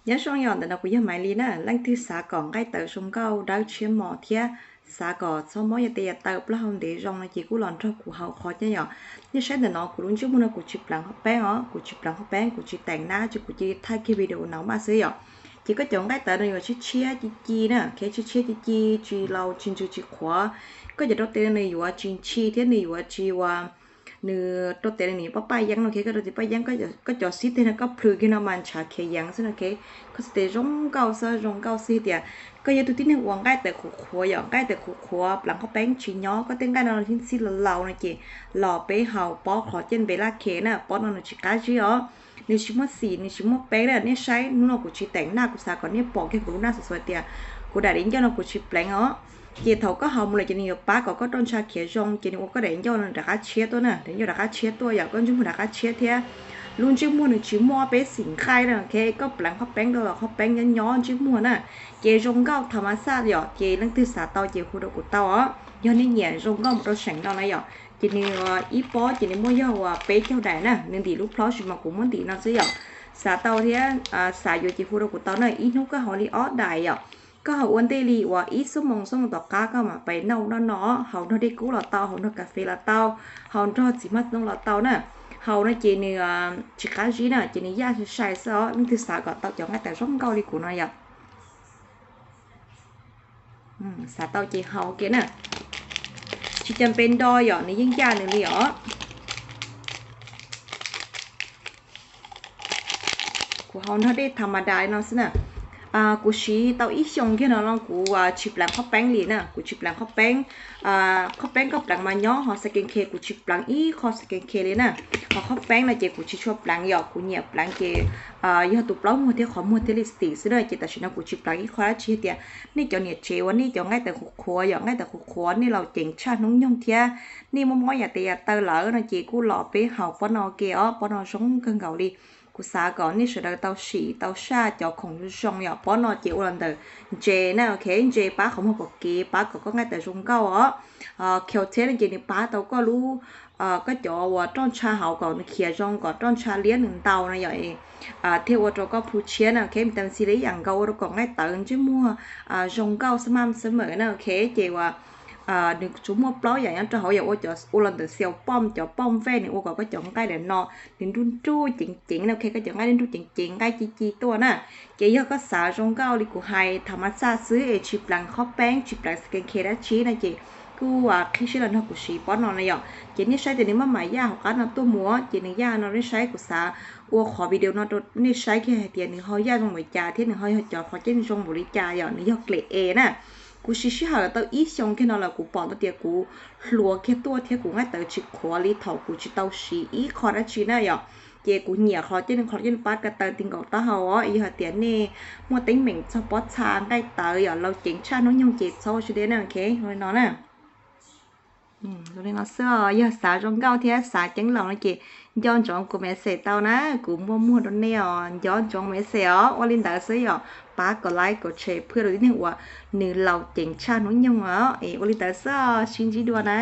Nyob zoo yom, ntawm no kuv yog Maiv Lis na. Leej twg xav kom nqaij tawv zoo nkauj dawb tshiab mos thiab xav kom txhob mob yav tes yav taw plaub hau ntev zoo no ces kuj los nrog kuv haus qhov coj yom. Nej saib ntawm no kuv lub ntsej muag no kuv tsis pleev qhov peeb os, kuv tsis pleev qhov peeb, kuv tsis teem nab, ces kuv cia li thaij kiag video no maj xwb yom. Ces koj cov nqaij tawv no yuav tshiab tshiab ci ci na, ok, tshiab tshiab ci ci, tsis laus tsis ntsws tsis qhuav. Koj cov rau tes no nws yuav tsis ntshis thiab nws yuav tsis ua, nws rau tes no nws yuav paj paj yeeb no, ok, koj rau tes paj yeeb, koj cov xib teg no koj plhws kiag no mas ntshav khiav yeev xwb no, ok. Koj xib teg zoo nkauj xwb, zoo nkauj xwb tias koj yog tus tib neeg uas nqaij tawv qhuav qhuav yom, nqaij tawv qhuav qhuav pleev qhov peeb tsis nyob, koj tej nqaij no txhij txhij laus laus no ces los peb haus pob qhov coj npe laj khe na, pob no nws tsis qab zib os, nws tsis muaj xim, nws tsis muaj peeb na. Nej saib hnub no kuv tsis teem naj, kuv xav kom nej pom kiag kuv lub naj xuav xuav tias kuv daim di ncauj no kuv tsis pleev os. Ces thaum koj haus mus lawm ces nws yuav pab kom koj roj ntsha khiav zoo, ces nws ua koj daim ncauj no rov qab tshiab tuaj na, daim ncauj rov qab tshiab tuaj yom, koj ntsej muag rov qab tshiab thiab lub ntsej muag nws tsis muaj peb xim nqaij na, ok. Koj pleev qhov peeb rau los qhov peeb nyob nyob ntsej muag na, ces zoo nkauj thaum mas xaj yom. Ces leej twg xav tau ces hu rau kuv tau os, yog nej nyiam zoo nkauj mus rau seem no na yom. Ces nws ib pob ces nws muaj yog uas peb caug daim na, nws ntim lub plhob sis mas kuv muab ntim no xwb yom. Xav tau thiab xav yuav ces hu rau kuv tau na, ib hnub koj haus li ob daim yom. Koj haus ua ntej li uas ib xuab moos xuab moos tom qab koj mam pais noj noj no, haus nrog dej kub los tau, haus nrog kas fes los tau, haus nrog txiv hmab ntoo los tau na. Haus no ces nws tsis qab zib na, ces nws yaj sai sai xwb os. Leej twg xav kom tau cov nqaij tawv zoo nkauj li kuv no yom, xav tau ces haus ua ke na, tsis cas npe nto yom, nws yeej yaj nws li os. Kuv haus nrog dej tha ma da no xwb na. Kuv siv tau ib xyoos kiag no los kuv tsis pleev qhov peeb li na, kuv tsis pleev qhov peeb. Qhov peeb koj pleev mas nyob, ho skin care kuv tsis pleev ib qho skin care li na. Ho qhov peeb no ces kuv tsis tshua pleev yom, kuv nyiam pleev ces yog tus plaub muag thiab qhov muag thiab lipstick xwb na, ces tam sim no kuv tsis pleev ib qho dab tsi. Tias nej cov niam tsev uas nej cov nqaij tawv qhuav qhuav yom, nqaij tawv qhuav qhuav nej laus ceev tshaj hnub nyoog thiab nej muaj mob yav tes yav taw lawm no ces kuj los peb haus pob no ua ke os, pob no zoo kawg nkaus li. Kuv xav kom nej sawv daws tau sim tau saj cov khoom zoo zoo yom, pob no ces ua los ntawm ntses na, ok, ntses pab qhov muag pom kev, pab kom koj nqaij tawv zoo nkauj os. Q ten no ces nws pab tau koj lub, koj cov uas roj ntsha hauv kom nws khiav zoo, kom roj ntsha liab nws ntau no yom, thiaj ua rau koj plhu tshiab na, ok. Vitamin C li ib yam nkaus ua rau kom nqaij tawv ntsej muag zoo nkauj xab mam xab mam na, ok. Ces uas nws tsuas muaj plaub yam nyob rau hauv yom, ua cov ua los ntawm xaus pom, cov pom vej nws ua kom koj cov nqaij ntawm no nws nruj nruj ceev ceev na, ok, koj cov nqaij nruj nruj ceev ceev, nqaij ci ci tuaj na. Ces yog koj xav zoo nkauj li kuv hais thaum mas xaj xwb es tsis pleev qhov peeb, tsis pleev skin care dab tsi no ces kuj qhib siab los nrog kuv siv pob no na yom. Ces nej saib tias nws maj mam yaj hauv qab no tuaj mus, ces nws yaj no nej saib, kuv xav ua qhov video no rau nej saib kiag hais tias nws ho yaj zoo npaum li cas thiab nws ho yog cov qhov coj zoo npaum li cas yom, nws yog kles e na. Kuv siv sij hawm tau ib xyoos kiag no lawm kuv pom tau tias kuv hluas kiag tuaj thiab kuv nqaij tawv tsis qhuav li thaum kuv tsis tau siv ib qho dab tsi na yom. Ces kuv nyiam qhov coj, qhov coj pab ko taw ti nkaus taub hau os. Yog hais tias nej muaj teeb meem txog pob txha nqaij tawv yom, laus ceev tshaj hnub nyoog ces txhob ua tsis deb na, ok, li no na. Li no xwb os, yog xav zoo nkauj thiab xav ceeb laus no ces nco ntsoov kuv message tau na, kuv muaj muag rau nej os, nco ntsoov message os. Ua li ntawd xwb yom, pab kom like kom share pub rau tib neeg uas nws laus ceev tshaj hnub nyoog os. Es ua li ntawd xwb os, sib ntsib dua na.